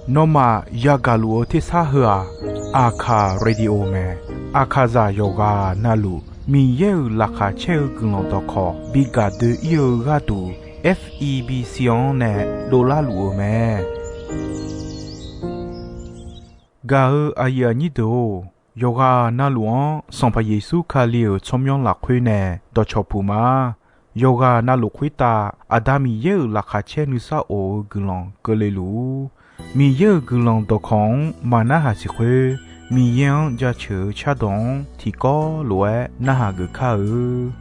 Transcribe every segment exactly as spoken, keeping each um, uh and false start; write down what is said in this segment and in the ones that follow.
Nawmaf yagaq luf-eu tersar heu-aq, Aqkaq Radio mae. Aqkaqzaq yawqghaq navluf Miqyaer-euq laqkhaq caer-eu guiqlanq dawqkawq bi gaq doe-ir-eu gharduq, F E B C-anr nae dovlar luf-eu mae. Gaq-eu aqyuif aqnyir deuq-or, yawqghaq navluf-anr Sanqpaq Yeqsur Kali-euq tsawrmyanr lafkhoer nae dawqcawq puq ma. Yawqghaq navluf khoertav Aqda Miqyaer-euq laqkhaq caer nuisar of-eu guiqlanq keuvle luf-ur. Miqyaer-euq guiqlanq dawqkawq-anr maqnarhaq siq khoer, Miqyaer-anr jaceuq-eu cardawq-anr tiqkawv lof-aer narhaq geuf kar-eu.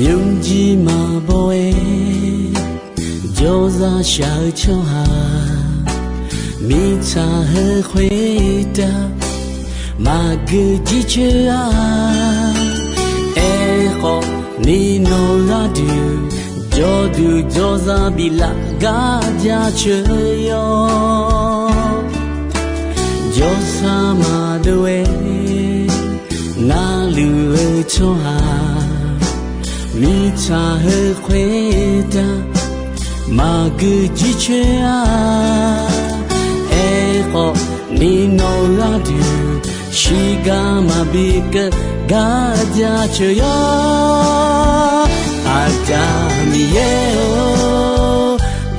Nymrjir maqbaw-aer jawrzaq shaq-eu tsawrhaq, mirtsaq heu khoertav maqgeu jircoer-a. Aerkhawf, ni nawq gharduq jawrduq jawrzaq biflaf gar jaceuq yawr. Jawrsar maqdov-aer narluf-eu tsawrhaq, mirtsaq heu khoertav maqgeu jircoer-a. Aerkhawf, ni nawq gharduq shiqgar maqbi keuv gar jaceuq yawr. Aqda Miqyaer-or,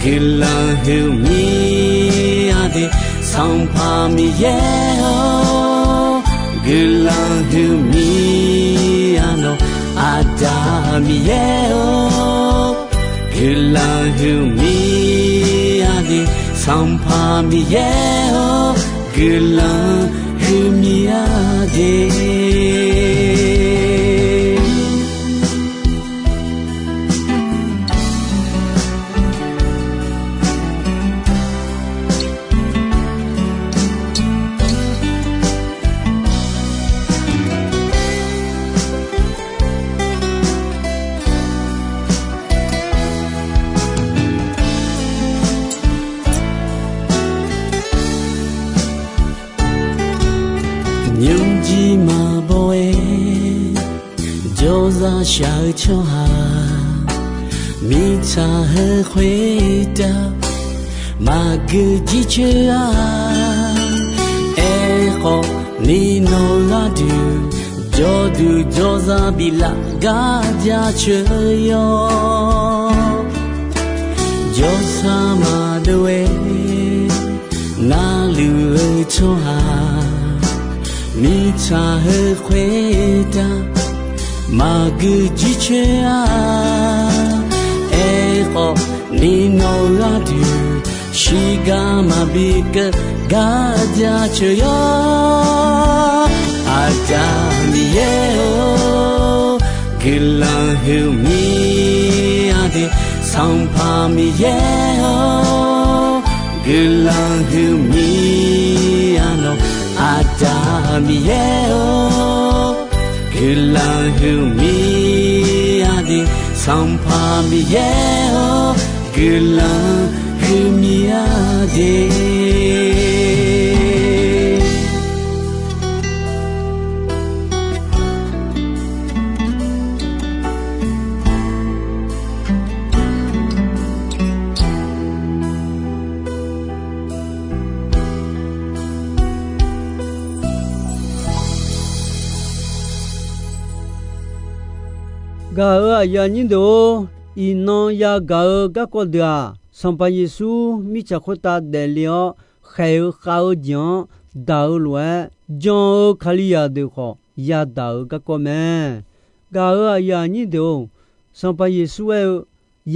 guiqlanq huiqmya de. Sanqpaq Miqyaer-or, guiqlanq huiqmya nawq. Aqda Miqyaer-or, guiqlanq huiqmya de. Sanqpaq Miqyaer-or, guiqlanq huiqmya de. Nymrjir maqbaw-aer jawrzaq shaq-eu tsawrhaq, mirtsaq heu khoertav maqgeu jircoer-a. Aerkhawf, ni nawq gharduq jawrduq jawrzaq biflaf gar jaceuq yawr. Jawrsar maqdov-aer narluf-eu tsawrhaq, mirtsaq heu khoertav maqgeu jircoer-a. Aerkhawf, ni nawq gharduq shiqgar maqbi keuv gar jaceuq yawr. Aqda Miqyaer-or, guiqlanq huiqmya de. Sanqpaq Miqyaer-or, guiqlanq huiqmya nawq. Aqda Miqyaer-or, guiqlanq huiqmya de. Sanqpaq Miqyaer-or, guiqlanq huiqmya de. Gaq-euq aqyuif aqnyir deuq-or, iqnan yagaq-eu garkawv deuq-aq, Sanqpaq Yeqsur mirtsaq khoertav daefle-awr khaeq-eu khav-eu jeq-anr daq-eu lof-aer, jan-eu Kalizaq deuq khawf yadaq-eu garkawv mae. Gaq-euq aqyuif aqnyir deuq-or, Sanqpaq Yeqsur aer-eu,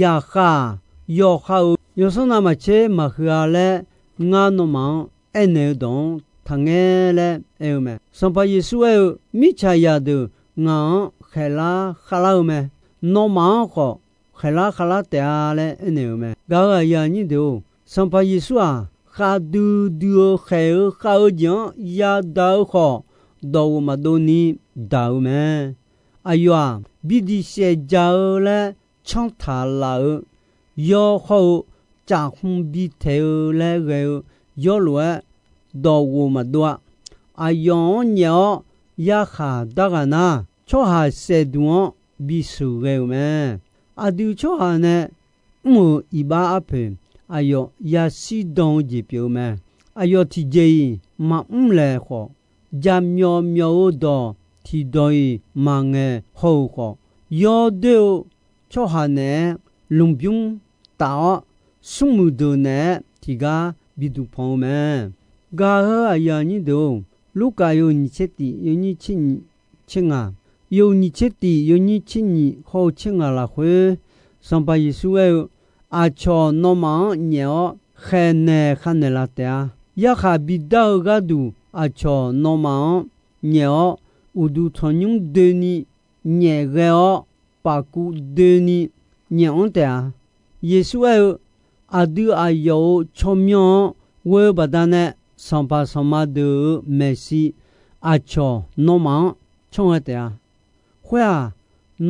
Yaqkhav-aq, yawqha-euq yawsanr navmaqtser maqhuiq-a laer, ngar nawmaf-anr aernaeq-eu dawq-anr taqngae laer aer-eu mae. Sanqpaq Yeqsur aer-eu, Mirtsaqzaq deuq ngaq-anr khaeqlar khavlar-eu mae. Nawmaf-anr khawf khaeqlar khavlar taef-a laer aernaeq-euq mae. Gaq-euq aqyuif aqnyir deuq-or, Sanqpaq Yeqsur-aq, khavdui dui-eu khaeq-eu khav-eu jeq-anr yadaq-eu khawf, dawqghof maqdov ni daq-eu mae. Aqyawf-aq, bi diq saef dzaq-eu laer canr taq laf-eu yawr hawr-eu, caf hmq bi taeq-eu laer ghae-eu yawr lof-aer dawq ghof maqdov-a. Aqyawf-anr nyaef-awr yarkhaq darghaq nar, tsawrhaq saefduq-anr bisheuq ghae-euq mae. Aqdui tsawrhaq nae mr-euq iqbax arpoeq, aqyawf yashir dan-eu jeq pyeuf-eu mae. Aqyawf tiqjeq-iq maqmr laeq khawf, jaqmyawf myawf-eu dawq tiqdawq-iq maqngaeq haw-euq khawf, yawdoer-eu tsawrhaq naeq-aer lmqbymr taf-awr, smrmuiq deuq naeq-aer tiqgar biduq panq-eu mae. Gaq-eu aqyuif aqnyir deuq-or, Lurkaf yawhuiq nyiq tser tif yawnyir tser nyiq tser ngaq, yawhuiq nyiq tser tif yawnyir tser nyiq hawr-eu tser ngaq lafkhoer, Sanqpaq Yeqsur aer-eu, aqcawq nawmaf-anr nyaef-awr khaeqnaeq kharnaeq la taef-a. Yarkhaq bidar-eu gharduq aqcawq nawmaf-anr nyaef-awr, uqduq tanqnymr doeni nyaef ghae-awr, pafkuv doeni nyaef anr taef-a. Yeqsur aer-eu, aqdui aqyawf-euq tsawrmyanr-anr ghoe-eu baqdanae, sanqpaq sanqma deuq-euq maeqshi aqcawq nawmaf-anr canr ghae taef-a. Khoer-aq,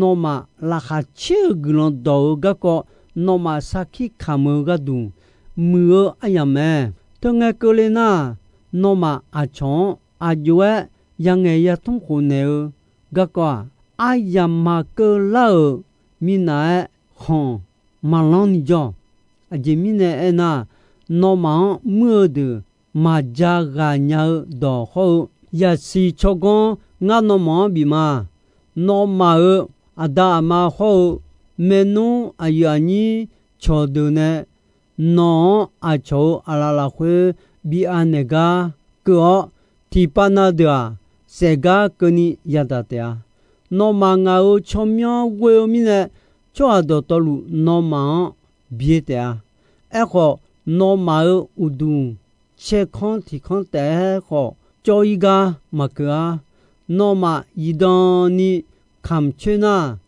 nawmaf laqkhaq caer-eu guiqlanq dawq-eu garkawv nawmaf sarkir kamq-eu gharduq muiq-eu aryamq mae. Teungae keuvle nar, nawmaf aqcawq-anr aq jov-aer yangaeq yatmr khofnaeq-eu garkawv-aq, aryamq maqkeuv lar-euq minav-aer khanq maqlanr ni jawr. Aqjeq mirnae aernar, nawmaf-anr muir-eu deuq maqja ghaq nya-eu dawq hawr-eu, yasiq tsawrganr ngar nawmaf-anr bif ma. Nawmaf-euq aqda aqma hawr-eu maernmr aqyuif aqnyir cawqdeuq nae nawq-anr aqcawq-euq aqlaf lafkhoer bi anaeq gar keuv-awr, tiqpav na deuq-aq, saef gar keuvni yadaq taef-a. Nawmaf ngaq-euq tsawrmyanr ghoe-eu mirnae, tsawrhaq dawqtawvluf nawmaf-anr bi-aer taef-a. Aerkhawf, nawmaf-euq uqduq caerkanr tiqkanr taef-aer khawf, cawv-ir gar maqkeuv-ar. Nawmaf zifdan ni kamq coer nar,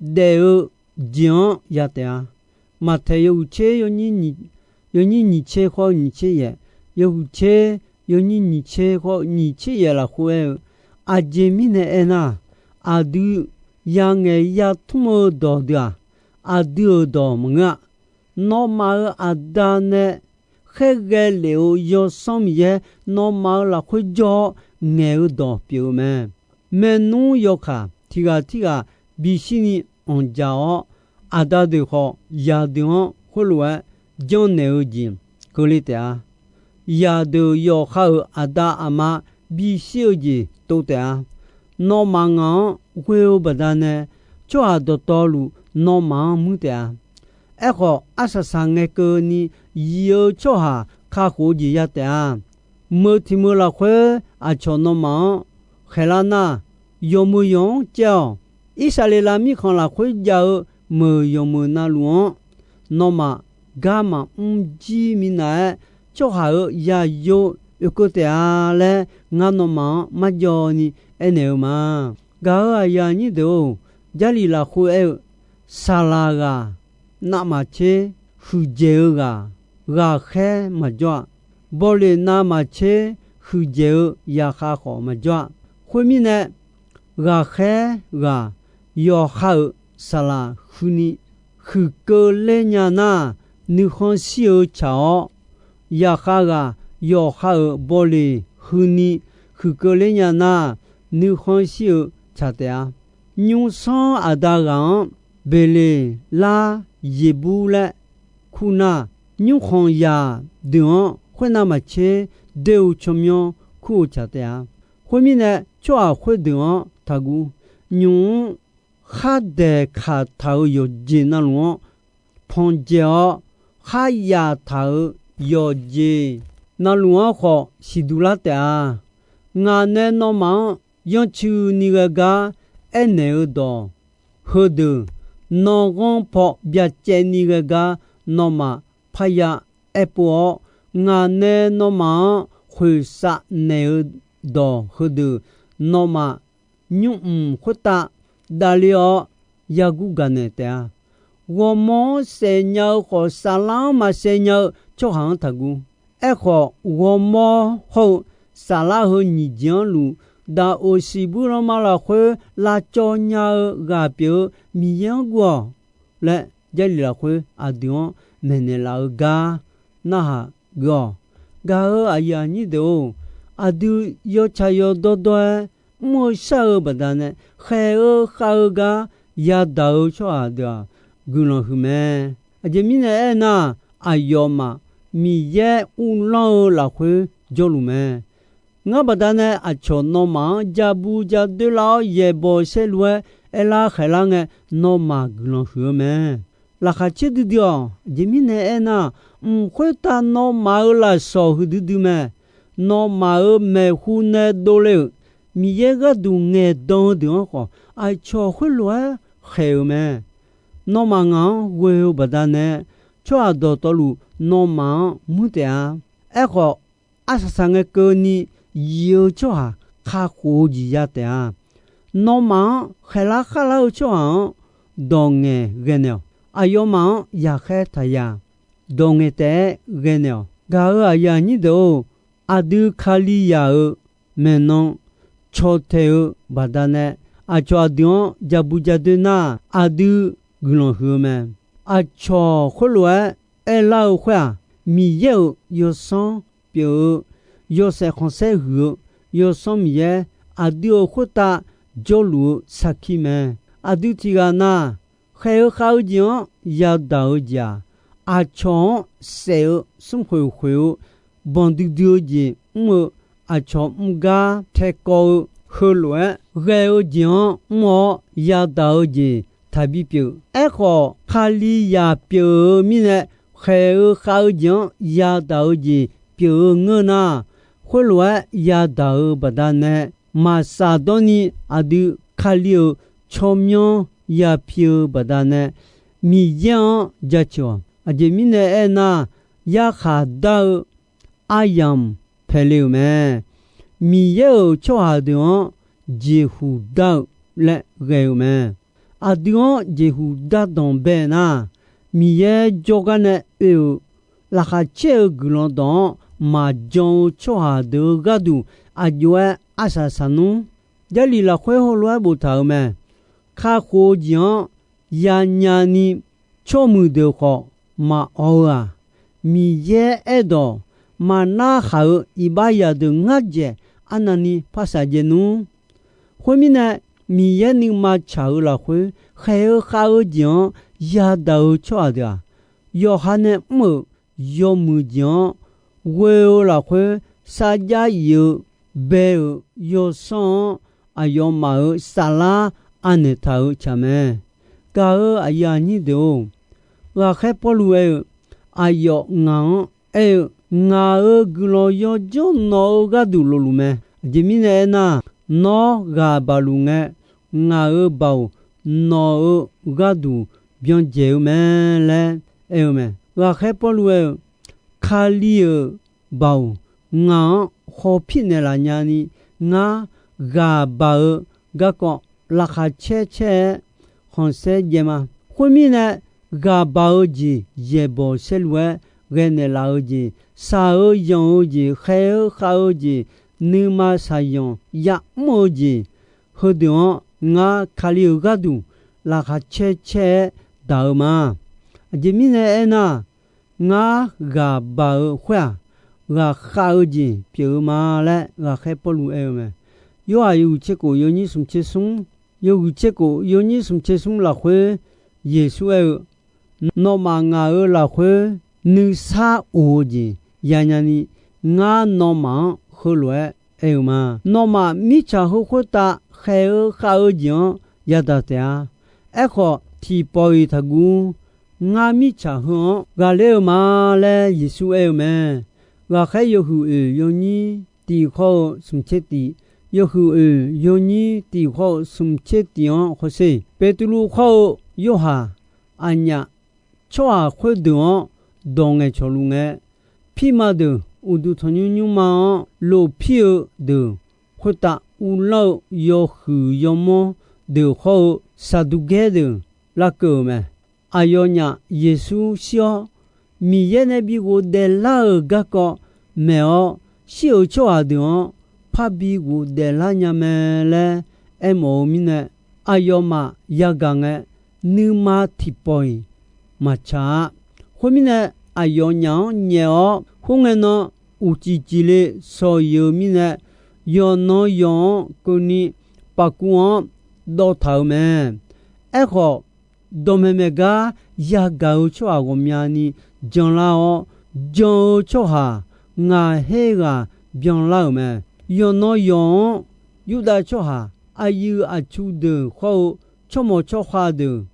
daef-eu jeq-anr ya taef-a. Maqtaeq yawhuiq tser yawnyir nyiq tser khawr nyiq tser yaef, yawhuiq tser yawnyir nyiq tser khawr nyiq tser yaef lafkhoer aer-eu, aqjeq mirnae aernar, aqdui yangaeq yatmr-eu dawq deuq-aq, aqdui-euq dawq maqngeur-a. Nawmaf-euq aqda nae khaerghae lef-eu Yawsanr Miqyaer nawmaf-euq lafkhoer jawr-awr ngaeq-eu dawq pyeuf-eu mae. Maernmr yawkaq tiq ghaq tirghaq bishir ni anqdzaq-awr, aqda deuq khawf zaqdeuq-anr khoerlof-aer janrnaeq-eu jeq keuvle taef-a. Zaqdeuq yawqha-euq aqda aqma bishir-eu jeq tov taef-a. Nawmaf ngaq-anr ghoe-eu baqdanae, tsawrhaq dawqtawvluf nawmaf-anr muir taef-a. Aerkhawf, arsaq saq ngae keuvni zif-eu tsawrhaq kakhof-eu jeq ya taef-a. Meuq tiq meuq lafkhoer aqcawq nawmaf-anr khaeqlar nar, yawqmeuq yawq-anr caev-awq. Irsaqleqlav mirkhanq lafkhoer jav-eu meuq yawqmeuq navluf-anr nawmaf gar maqmr jir minav-aer, tsawrhaq-euq zaqyo oekeuv taef-a laer, ngar nawmaf-anr marjawv ni aernaeq-eu ma. Gaq-eu aqyuif aqnyir deuq-or, Jarlif lafkhoer aer-eu, saqlaq ghaq navmaqtser huiqdzaeq-eu ghaq, ghaqkhaer maqjawr-a. Bawleq navmaqtser huiqdzaeq-eu yaqkhav khawf maqjawr-a. Khoermirnae, ghaqkhaer ghaq yawqha-euq saqlaq huini huiqkeuv ler nya nar, nuikhanr shir-eu tsaq-awr, yaqkhav ghaq yawqha-euq bawleq huini huiqkeuv ler nya nar, nuikhanr shir-eu tsaq taef-a. Nymrsanr aqda ghaq-anr Beqleqlar Yeqbur laer kur nar, nymrkhanq zaqdeuq-anr khoernav maqtser doer-eu tsawrmyanr kur-eu tsaq taef-a. Khoermirnae, tsawrhaq khoerdeuq-anr taqguv. Nymq-mr khardaeq kaq taq-euq yawqjeq navluf-anr pandzae-awr, kharyaf taq-euq yawqjeq navluf-anr khawf siqduq lar taef-a. Ngaq nae nawmaf-anr yancuini ghae gar aernaeq-eu dawq heudeuq, nanrghanr paw byacaevni ghae gar nawmaf parya aerpov-awr, ngaq nae nawmaf-anr khoeqsav naeq-eu dawq heudeuq, nawmaf nymrmq khoertav davler-awr yagur gaqnaeq taef-a. Ghawrmawr-anr saef nya-eu khawf, saflar-anr maqsaef nya-eu tsawrhaq-anr taqguv. Aerkhawf, ghawrmawr hawr-eu saflar heu nyiq jeq-anr luf, daqoq siqbuir lanma lafkhoer lavcawv nya-eu ghaq pyeuf-eu Miqyaer-anr guv-awq. laer Jarlif lafkhoer aqdui-anr maeqnaeq laf-eu gar narhaq geuf-awq. Gaq-euq aqyuif aqnyir deuq-or, aqdui yawtsaq yawdawr dawr-aer mr-eu shar-eu baqdanae khaeq-eu khav-eu gar yadaq-eu tsawrhaq deuq-aq guiqlanq huiq mae. Aqjeq mirnae aernar, aqyawfmaf Miqyaer uvlanr-eu lafkhoer jawrluf mae. Ngar baqdanae aqcawq nawmaf-anr ja bu ja doer lar-awr yaeqbawq saerlu-aer aerlar khaeqlar ngae, nawmaf guiqlanq huiq-eu mae. Laqkhaq caer duidui-awq. Aqjeq mirnae aernar, mq khoertav nawmaf-euq lafsawq huiqdui dui mae. Nawmaf-euq maeqhu nae dovle-euq Miqyaer gharduq ngaeqdan-eu deuq-anr khawf, aqcawq khoerlof-aer khaeq-euq mae. Nawmaf ngaq-anr ghoe-eu baqdanae, tsawrhaq dawqtawvluf nawmaf-anr muir taef-a. Aerkhawf, arsaq saq ngae keuvni yif-eu tsawrhaq kakhof-eu jeq ya taef-a. Nawmaf-anr khaeqlar kharlar-eu tsawrhaq-anr dawq ngaeq ghae naeq-awq. Aqyawfmaf-anr yaqkhaer taqyaq, dawq ngaeq taef-aer ghae naeq-awq. Gaq-euq aqyuif aqnyir deuq-or, aqdui Kalizaq-euq maeqnan caw taeq-eu baqdanae, aqcawq aqdui-anr ja bu ja doer nar, aqdui guiqlanq huiq-eu mae. Aqcawq khoerlof-aer aerlar-eu khoer-aq, Miqyaer-euq yawsanr pyeuf-eu, yawshaef khanqsaer huiq-eu Yawsanr Miqyaer aqdui-euq khoertav jawrluf-eu sarkir mae. Aqdui tiqghaq na khaeq-eu khav-eu jeq-anr yadaq-eu jeq-aq, aqcawq-anr saef-eu smrkhoeq khoeq-eu banq duidui-eu jeq mr-eu, aqcawq mr gar taekawv-eu heulof-aer ghae-eu jeq-anr mr-awr yadaq-eu jeq taqbi pyeuf. Aerkhawf, Kalizaq pyeuf-eu mirnae khaeq-eu khav-eu jeq-anr yadaq-eu jeq pyeuf-eu ngeur nar, khoerlof-aer yadaq-eu baqdanae, maqsaf dawrni aqdui Kali-euq tsawrmyanr yapi-eu baqdanae, Miqyaer-anr jaceuq-awq. Aqjeq mirnae aernar, yarkhaq dar-eu aryamq paeqle-euq mae. Miqyaer-euq tsawrhaq deuq-anr jeqhuq dar-eu laer ghae-eu mae. Aqdui-anr jeqhuq dardanq bae nar, Miqyaer jawrgar nae oe-euq laqkhaq caer-eu guiqlanq dawq-anr maqjan-eu tsawrhaq deuq-eu gharduq aqjox-aer arsaq saq nmr. Jarlif lafkhoer heulof-aer boftaq-euq mae. Kakhof-eu jeq-anr yanya ni tsawrmuiq deuq khawf maqawq-eu-aq, Miqyaer aerdawq maqnar khaq-eu iqbax zaqdeuq ngar dzaeq arnavni par saqdzae nmr. Khoermirnae, Miqyaer nuima tsaq-eu lafkhoer khaeq-eu khav-eu jeq-anr yadaq-eu tsawrhaq deuq-aq, yawqha nae mr-euq yawmuiq jeq-anr ghoe-eu lafkhoer sarjax if-eu bae-euq yawsanr-anr aqyawfmaf-euq saflar anaeq taq-eu tsaq mae. Gaq-euq aqyuif aqnyir deuq-or, ghaqkhaer Pawrluv aer-eu, aqyawf ngaq-anr aer-eu, ngaq-euq guiqlanq yawdzanr nawq-eu gharduq lofluf mae. Aqjeq mirnae aernar, nawr ghaq baq luf ngae, ngaq-euq baoq nawq-eu gharduq byan dzaeq-eu mae laer aer-eu mae. Ghaqkhaer Pawrluv aer-eu, Kali-euq baoq ngaq-anr khawpir naeqlaf nyani, ngar ghaq baq-eu garkawv laqkhaq caer caer-aer khanqsaer jaev ma. Khoermirnae, ghaq baq-eu jeq yaeqbawq saerlu-aer ghae naeqlaf-eu jeq, shaq-eu yanq-eu jeq, khaeq-eu khav-eu jeq, nuima shaqyanq ya'mr-eu jeq, heudeuq-anr ngar Kali-euq gharduq laqkhaq caer caer-aer daq-eu ma. Aqjeq mirnae aernar, ngar ghaq baq-eu khoer-aq, ghaqkhav-eu jeq pyeuf-eu ma laer ghaqkhaer Pawrluv aer-eu mae. Yorhaq yawhuiq tser kof yawnyir smq tser smr, yawhuiq tser kof yawnyir smq tser smr lafkhoer Yeqsur aer-eu, nawmaf ngaq-euq lafkhoer nuisar of-eu jeq yanya ni, ngar nawmaf-anr heulof-aer aer-eu ma. Nawmaf mirtsaq heu khoertav khaeq-eu khav-eu jeq-anr yadaq taef-a. Aerkhawf, tiqpawf-iq taqguv, ngar mirtsaq heu-anr ghaqler-eu ma laer Yeqsur aer-eu mae. Ghaqkhaer yawhuiq oeq yawnyir tiq khawr-eu smq tser tiq, yawhuiq oeq yawnyir tiq khawr-eu smq tser tiq-anr hawsher, Beqtuvluv khawr-eu Yorhaq, aqnyaf tsawrhaq khoerdeuq-anr dawq ngaeqcawq luf ngae, pirma deuq, uqduq tanqnymr nymrma-anr lofpir-eu deuq, khoertav uvlanr-eu yawhuiq yawmanr deuq khawr-eu Saqduqgaer deuq larkeuv-euq mae. Aqyawfnyaf Yeqsur shir-awr, Miqyaer nae bi ghofdaef lar-euq garkawv maeq-awr, shir-euq tsawrhaq deuq-anr parbi ghofdaef lar nya mae laer aermawf-eu mirnae, aqyawfmaf yagaq ngae, nuima tiqpawf-iq maqtsaq-a. Khoermirnae, aqyawfnyaf-anr nyaef-awr, khoerngae nan uqcif cifle shawq-iq-eu mirnae, yawqnan yawq-anr keuvni paf kuv-anr dawv taq-euq mae. Aerkhawf, dawqmaeq maeq gar yagaq-eu tsawrhaq ghawqmyani janlar-awr, jan-eu tsawrhaq ngaq her ghaq byanlar-euq mae. Yawqnan yawq-anr Yurdav tsawrhaq, aqyuif aqtsu deuq khawr-eu tsawrmawq tsawrkhav deuq,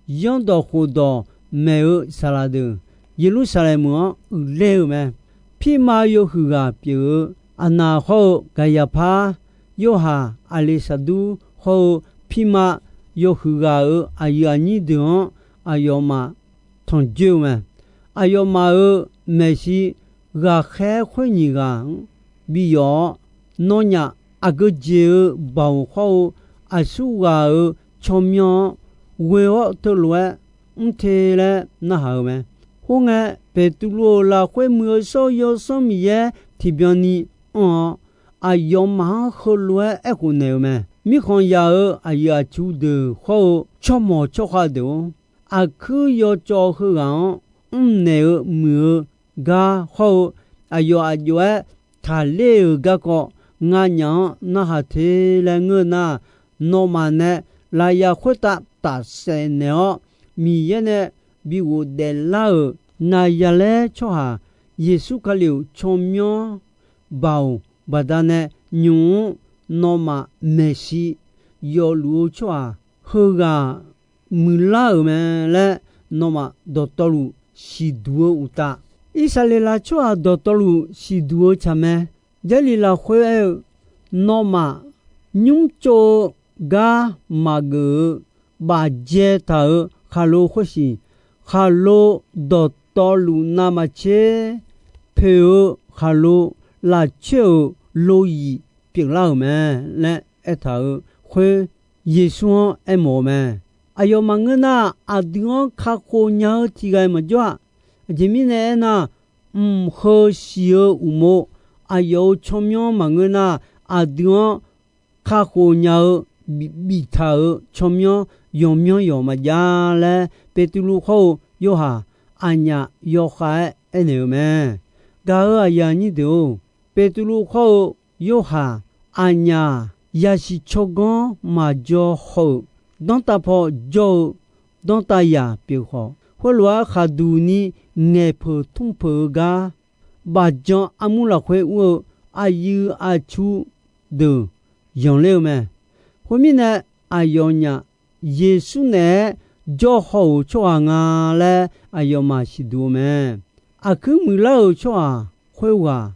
yanrdawq khofdawq maeq-eu saqlaq deuq, Yeqlursaqlaeq meuq-anr uiqler-eu mae. Pirma yawhuiq ghaq pyeuf-eu Aqnaq khawr-eu Gaqyaqpar, Yorhaq, Aqleqsaqdur khawr-eu pirma yawhuiq ghaq-euq aqyuif aqnyir deuq-anr aqyawfmaf tanqjoer-eu mae. Aqyawfmaf-euq maeqshi ghaqkhaer khoer nyiq ghaq-anr bi yawf-awr, nawnyaf aqgeu jeq-eu baoq khawr-eu aqsurghaq-euq tsawrmyanr-anr ghoe-awr teulof-aer mr te laer narhaq-eu mae. Khoerngae, Beqtuvluv-euq lafkhoer Muiq-eu shawr-eu Yawsanr Miqyaer tiqbyan ni anr-awr, aqyawfmaf-anr heulof-aer aerkhof naeq-euq mae. Mirkhanq yaf-euq aqyuif aqtsu deuq khawr-eu tsawrmawq tsawrkhav deuq-or, aqkuir yawcawv heughaq-anr mrnaeq-eu muiq-eu gar khawr-eu, aqyawf aq jov-aer taqler-euq garkawv nganyaf-anr narhaq te laer ngeur nar, nawmaf nae lafyaq khoertav tafsaef naeq-awr, Miqyaer nae bi ghofdaef lar-euq Naqzaqlaer tsawrhaq Yeqsur Kali-euq tsawrmyanr baoq baqdanae nymq-mr nawmaf maeqshi yawfluf-eu tsawrhaq heughaq muiqlar-euq mae laer nawmaf dawqtawvluf siqduq-eu uqtaf, Irsaqleqlav tsawrhaq dawqtawvluf siqduq-eu tsaq mae. Jarlif lafkhoer aer-eu, nawmaf nymr tsov-eu gar maqgeuf-eu bafdzae taq-euq khaqlo khoersiq, khaqlo dawqtawvluf navmaqtser poeq-eu khaqlo lafcoer-euq loyiq pyeuflar-euq mae laer aertaq-euq khoer, Yeqsur-anr aermawf-eu mae. Aqyawfmaf ngeur nar, aqdui-anr kakhof nya-eu tiq ghaq-iq maqjawr-aq. Aqjeq mirnae aernar, mq heu siq-eu uqmov, aqyawf-euq tsawrmyanr maqngeur nar, aqdui-anr kakhof nya-eu bif biftaq-euq tsawrmyanr yawqmyanr yawq maqjav laer, Beqtuvluv khawr-eu Yorhaq aqnyaf yawkhav-aer aernaeq-eu mae. Gaq-euq aqyuif aqnyir deuq-or, Beqtuvluv khawr-eu Yorhaq aqnyaf yasiq tsawrganr maqjaw haw-euq, danrtav paw jawr-eu danrtav yaq pyeuf khawf, khoerlof-aer khaqduq ni ngaeqpeuq tmrpeuq-eu gar, bafjan armur lafkhoer ur-eu aqyuif aqtsu deuq zanqler-eu mae. Khoermirnae, aqyawfnyaf Yeqsur naeq-aer jawr haw-euq tsawrhaq nga laer aqyawfmaf siqduq-eu mae. Aqkuir muiqlar-euq tsawrhaq khoerghaq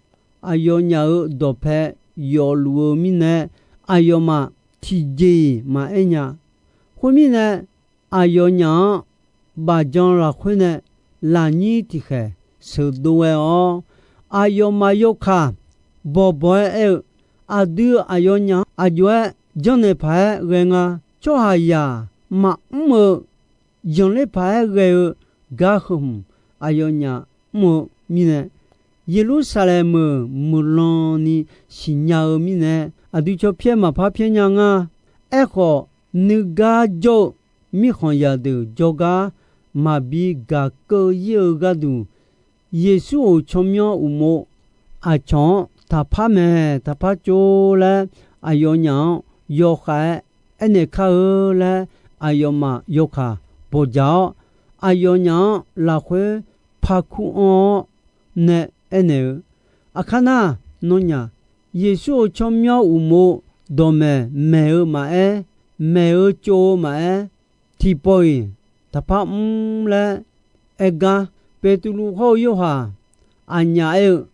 aqyawfnyaf-euq dawqpae yawfluf-eu mirnae, aqyawfmaf tiqjeq-iq maqaer nya. Khoermirnae, aqyawfnyaf-anr bafjan lafkhoer nae lafnyir tiqkhaeq sheuqdov ghae-awr, aqyawfmaf yawkaq bawqbawq-aer aer-eu, aqdui aqyawfnyaf-anr aq jov-aer janrnaeq paq-aer ghae nga. Tsawrhaqzaq maqmr-eu zanqler paq-aer ghae-eu gar heu hmq aqyawfnyaf mr-eu mirnae, Yeqlursaqlaeq meuq muiqlan ni siqnya-eu mirnae, aqdui caw pyaer maqpar pyaer nya nga. Aerkhawf, nuigar jawr-eu mirkhanq zaqdeuq jawrgar maqbi gaq keuv-ir-eu gharduq, Yeqsur-euq tsawrmyanr uqmov aqcawq-anr taqpar maeq taqpar tsov laer aqyawfnyaf-anr yawkhav-aer aernaeq kar-eu laer aqyawfmaf yawkaq bawqdzaq-awr, aqyawfnyaf-anr lafkhoer parkur anr-awr nae aernaeq-eu, Aqkar nar, nawnyaf Yeqsur-euq tsawrmyanr uqmov dawqmaeq maeq-eu maqaer, maeq-eu tsov-eu maqaer, tiqpawf-iq taqpar mr laer aer gar, Beqtuvluv hawr-eu Yorhaq aqnyaf aer-eu,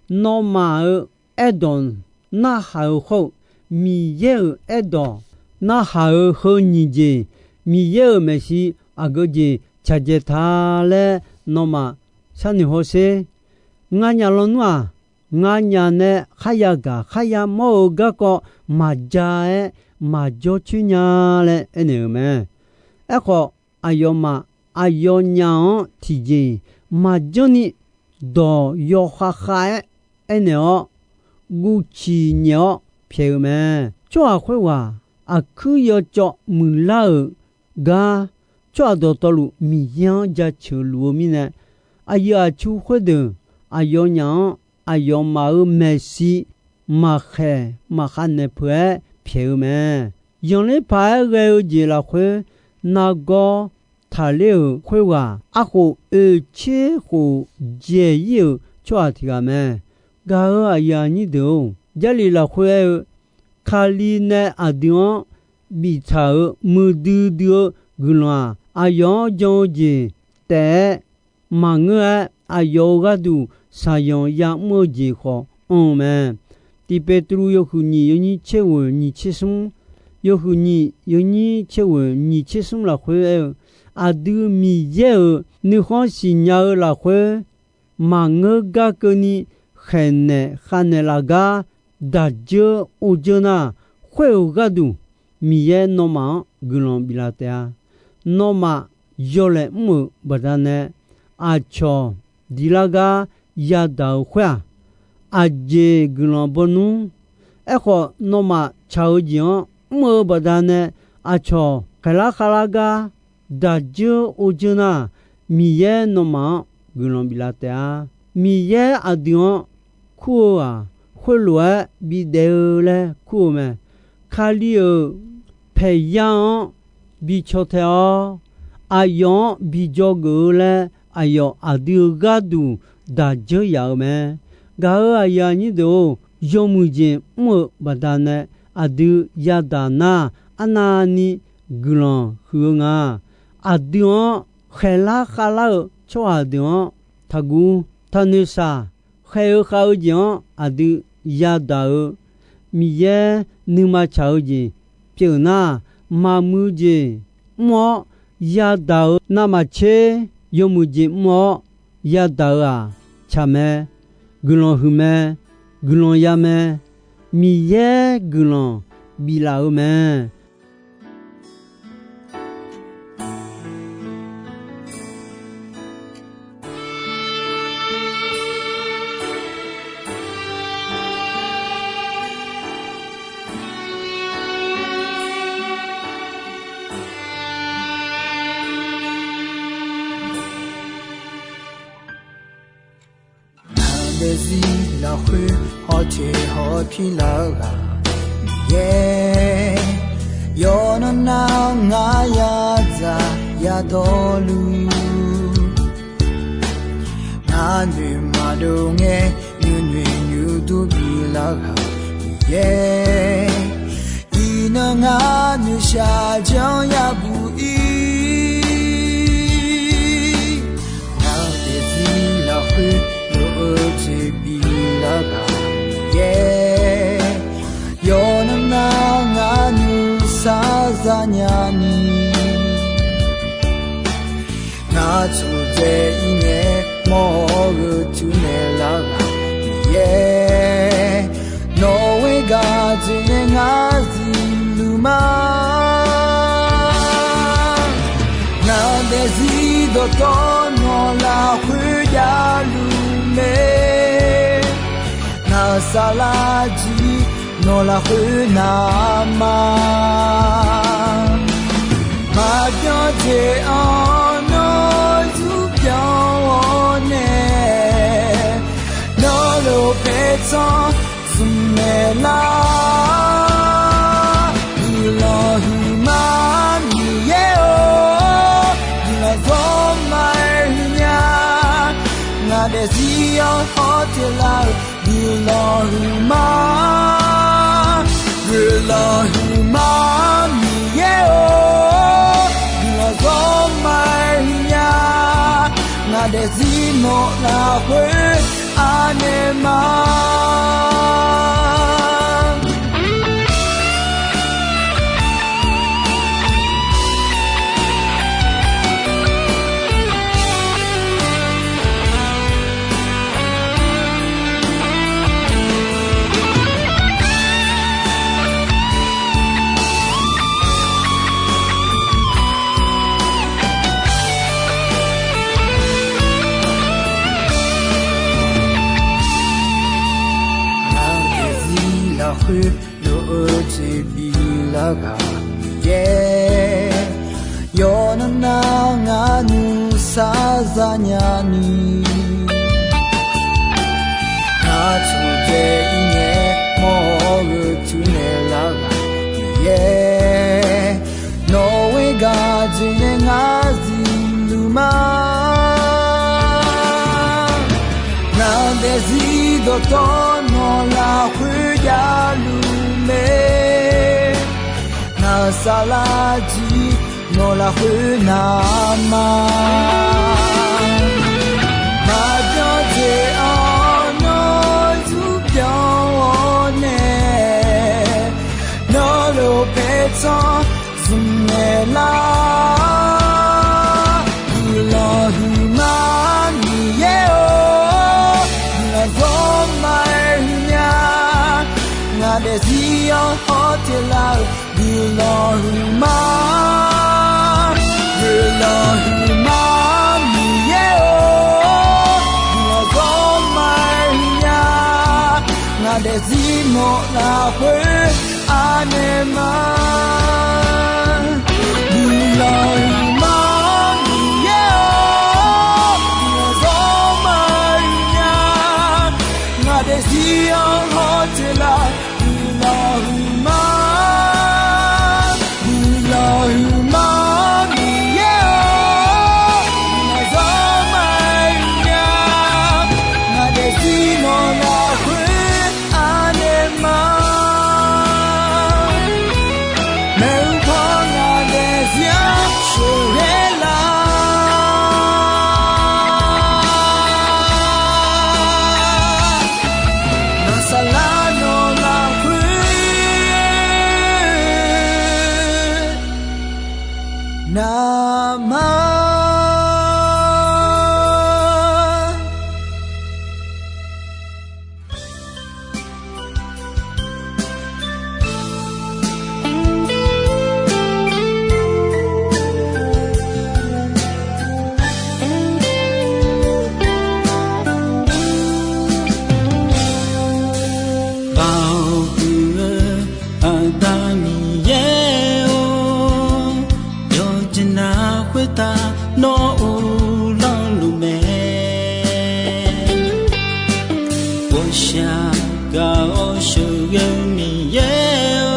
Nawmaf-euq aerdawq narhaq-eu hawr-eu, Miqyaer-euq aerdawq narhaq-eu heu nyiq jeq, Miqyaer-euq maeqshi aqgeu jeq tsaqdzaeq ta laer nawmaf sharnoeq hawsher. Nganyaf lawnmr-aq, nganyaf nae kharya gaq kharya mawr-eu garkawv maqja-aer maqjawr coer nya laer aernaeq-euq mae. Aerkhawf, aqyawfmaf aqyawfnyaf-anr tiqjeq-iq maqjanr ni dawq yawkhav khav-aer aernaeq-awr, guvciq nyaef-awr pyaeq-eu mae. Tsawrhaq khoerghaq aqkuir yawcawv muiqlar-euq gar tsawrhaq dawqtawvluf Miqyaer-anr jaceuq luf-eu mirnae, aqyuif aqtsu khoerdeuq aqyawfnyaf-anr aqyawfmaf-euq maeqshi maqkhaeq maqkhav naeq peuq-aer pyaeq-eu mae. Zanqler paq-aer ghae-eu jeq lafkhoer, nargawr taqler-euq khoerghaq arkhof oeqtser khof dzaeq-ir-euq tsawrhaq tiq ghaq mae. Gaq-euq aqyuif aqnyir deuq-or, Jarlif lafkhoer aer-eu, Kali nae aqdui-anr biftaq-euq muiqdui dui-eu guiqlanq-aq, aqyawf-anr jan-eu jeq taef-aer maqngeur-aer, aqyawf-euq gharduq shaqzanq ya'mr-eu jeq khawf anr-eu mae. Tiq Peqtruv yawhuiq nyiq yawnyir tser ghoeq nyiq tser smr, yawhuiq nyiq yawnyir tser ghoeq nyiq tser smr lafkhoer aer-eu, aqdui Miqyaer-euq nuikhanr siqnya-eu lafkhoer, maqngeur gar keuvni khaeqnaeq khavnaeq laf gar daq dzeur or dzeur nar, khoer-euq gharduq Miqyaer nawmaf-anr guiqlanq biflaf taef-a. Nawmaf yawlaeq mr-euq baqdanae aqcawq diq lar gar yadaq-euq khoer-aq, aqjeq guiqlanq bawnmr. Aerkhawf, nawmaf tsaq-eu jeq-anr mr-eu baqdanae aqcawq khaeqlar khavlar gar daq dzeur or dzeur nar, Miqyaer nawmaf-anr guiqlanq biflaf taef-a. Miqyaer aqdui-anr kur-eu-aq, khoerlof-aer bidaef-eu laer kur-eu mae. Kali-euq paeqyar-anr bi caw tae-awr, aqyawf-anr bi dzawgeuf-eu laer aqyawf aqdui-euq gharduq daq dzeur yaf-eu mae. Gaq-euq aqyuif aqnyir deuq-or, yawmuiq jeq mr-eu baqdanae aqdui yadaq nar, arnavni guiqlanq huiq-eu nga. Aqdui-anr khaeqlar khavlar-eu tsawrhaq deuq-anr taqguv. Taqnoeq shaq. Khaeq-eu khav-eu jeq-anr aqdui yadaq-eu, Miqyaer nuima tsaq-eu jeq pyeuf nar, maqmuiq jeq mr-awr yadaq-eu navmaqtser, yawmuiq jeq mr-awr yadaq-eu-aq, tsaq mae, guiqlanq huiq mae, guiqlanq ya mae, Miqyaer guiqlanq biflaf-eu mae. Ngaq daefzir lafkhoer hawteq hawpir lar-eu ghaq Miqyaer, yawqnan nar ngar yadzaq yadawrluf, ngar noeqmaqdov ngae nuinoeq nuidur biflar ghaq Miqyaer, iqnan ngar noeqshaq janr yabuq ir. Ngaq daefzir lafkhoer lof-eu jeq biflar ghaq Miqyaer, yawqnan nar ngar nuisar zanya ni, ngar tsawqdzae ir ngae mawr-eu tuinaeq lar ghaq Miqyaer, nawq-eu gaq jeq nae ngar zifluf ma. Ngaq daefzir dawqtawvluf nawq lafkhoer javluf mae. Ngaq-euq saflar jir nawq lafkhoer navma, maqbyan jeq-anr nawr zurbyan-awr nae, nawr lof paertsanr smq naeq lar. Guiqlanq huiqma Miqyaer-or, guiqlanq zawrma-aer huiqnya. Ngaq daefzir-anr hawteq lar-eu guiqlanq huiqma, guiqlanq huiqma Miqyaer-or, guiqlanq zawrma-aer huiqnya. Ngaq daefzir nawq lafkhoer anaeq ma. Ngaq daefzir lafkhoer lof-eu jeq biflar ghaq Miqyaer, yawqnan nar tazaq nyani, ngar tmqdzae ir ngae mawr-eu tuinaeq lar ghaq Miqyaer, nawq-euq gharduq nae ngar zifluf ma. Ngar daefzir dawqtawvluf nawq lafkhoer javluf mae. Ngar saflar jir nawq lafkhoer navma. Maqbyan jeq-anr nawr zurpyanq-awr nae, nawr lof paertsanr zmq naeq lar. Guiqlanq huiqma Miqyaer-or, guiqlanq zawrma-aer huiqnya. Ngaq daefzir-anr hawteq lar-euq guiqlanq huiqma. Guiqlanq huiqma Miqyaer-or, guiqlanq zawrma-aer huiqnya. Ngaq daefzir nawq lafkhoer anaeq ma. Guiqlanq huiqma Miqyaer-or, guiqlanq zawrma-aer huiqnya. Ngaq daefzir-anr hawteq lar guiqlanq huiqma. Guiqlanq huiqma Miqyaer-or, guiqlanq zawrma-aer huiqnya. Ngaq daefzir nawq lafkhoer anaeq ma. Maeqhu paw ngaq daefzir-anr sheuqghae lar. Ngar saflar nawq lafkhoer navma. Baoq huiq-eu Aqda Miqyaer-or, yawqjeq navluf khoertav nawr uvlanr luf mae. Ghawqshaq gaq-awr sheuqghae-eu Miqyaer-or,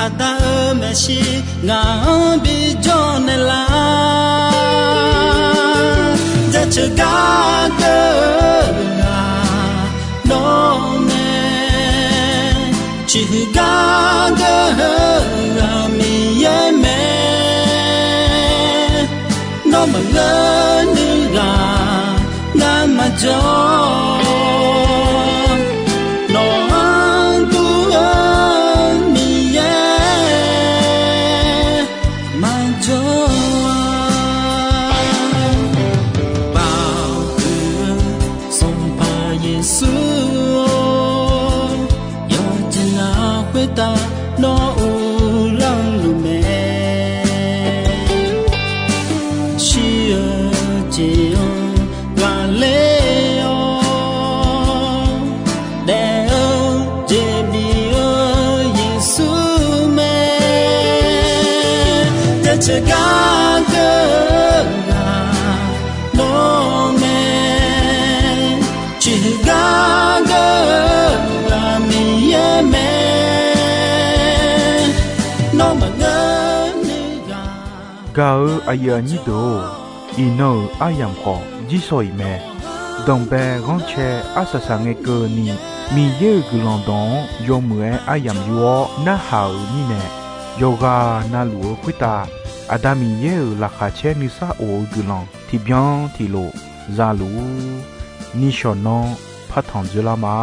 Aqda-euq maeqshi ngaq-anr bijawr naeqlar. Jaceuq gar geur-aq nawr mae, ciqhuiq gar geur-aq Miqyaer mae. Nawr maqngeur nuighaq ngar maqjawr, nawq-anr dur-eu Miqyaer maqjawr-a. Baoq huiq-eu Sanqpaq Yeqsur-or, yawqjeq navluf khoertav nawr uvlanr luf mae. Shir-eu jeq-anr ghaqler-awr, daef-eu jeq bif-eu Yeqsur mae. Jaceuq gar geur-aq nawr mae, ciqhuiq gar geur-aq Miqyaer mae. Nawr maqngeur nuighaq. Gaq-eu aqyuif aqnyir deuq-or, iqnan-euq aryamq khawf jirsawq iq mae. Danqbae ghanrcae arsaq saq ngae keuvni, Miqyaer-euq guiqlanq dawq-anr yawmuiq-aer aryamq yur-awr narhaq-euq mirnae, yawqghaq navluf-eu khoertav Aqda Miqyaer-euq laqkhaq caer nuisar of-eu guiqlanq tiqbyan tiqlof za luf-ur. Nishawq nanr partanq dzoerlar ma.